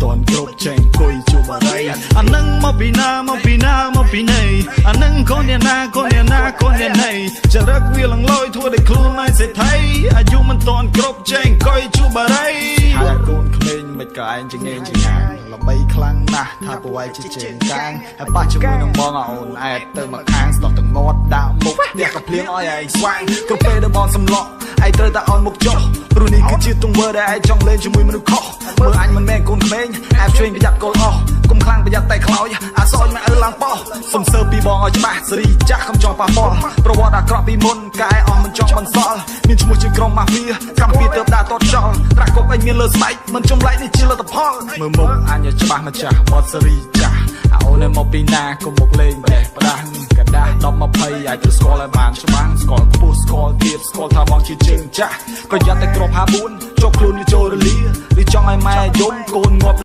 ទាន់គ្រប់ចេះអង្គុយជួបបារីអានឹងមកពីណាមកពីណាមកពីណីអានឹងកូនអ្នកណាកូនអ្នកណាកូនអ្នកណីចរិតវាលងលយធ្វើឲ្យខ្លួនឯងសេដ្ឋីអាយុមិនទាន់គ្រប់ចេះអង្គុយជួបបារីហើយកូនក្មេងមិនក៏ឯងចងេងចងាងល្បីខ្លាំងណាស់ថាពួកឯងជាជើងកាងហើយប៉ះជាមួយនឹងបងអូនអែតទៅមកខាងស្ដោះទាំងមាត់ដាក់មុខផ្ទះក៏ភ្លៀងឲ្យឯងស្វាងគ្រប់ពេលដែលបងសម្លក់ឯងត្រូវតែអោនមុខចុះព្រោះនេះគឺជាទង្វើដែលឯងចង់លេងជាមួយមនុស្សខុសមើលអញមិនមែនកូនក្មេងអែបឆ្វេងប្រយ័ត្នកុលអស់កុំខ្លាំងប្រយ័ត្នតែខ្លោចអាសអញមកឪឡើងប៉ោះសុំសើពីបងឲ្យច្បាស់សេរីចាស់កុំចង់ប៉ះពាល់ប្រវត្តិអាក្រក់ពីមុនកែអស់មិនចង់បន្សល់មានឈ្មោះជាក្រុមម៉ាហ្វៀកម្មពីទៅដើរតតចោលត្រាក់កុកអញមានលើស្បែកមិនចម្លែកនេះជាលទ្ធផលមើលមុខអញឲ្យច្បាស់ម្ចាស់បត់សេរីចាស់អាអូនឯមកពីណាកុំមកលេងប្រេះផ្ដាស់កដាស់10 20អាចទៅស្គាល់ឲ្យបានច្បាស់ស្គាល់ខ្ពស់ស្គាល់ទៀតស្គាល់ថាបងជាជើងចាស់ប្រយ័ត្នតែក្រប54ជាប់ខ្លួនវាចូលរលាឬចង់ឲ្យម៉ែយំកូនងាប់។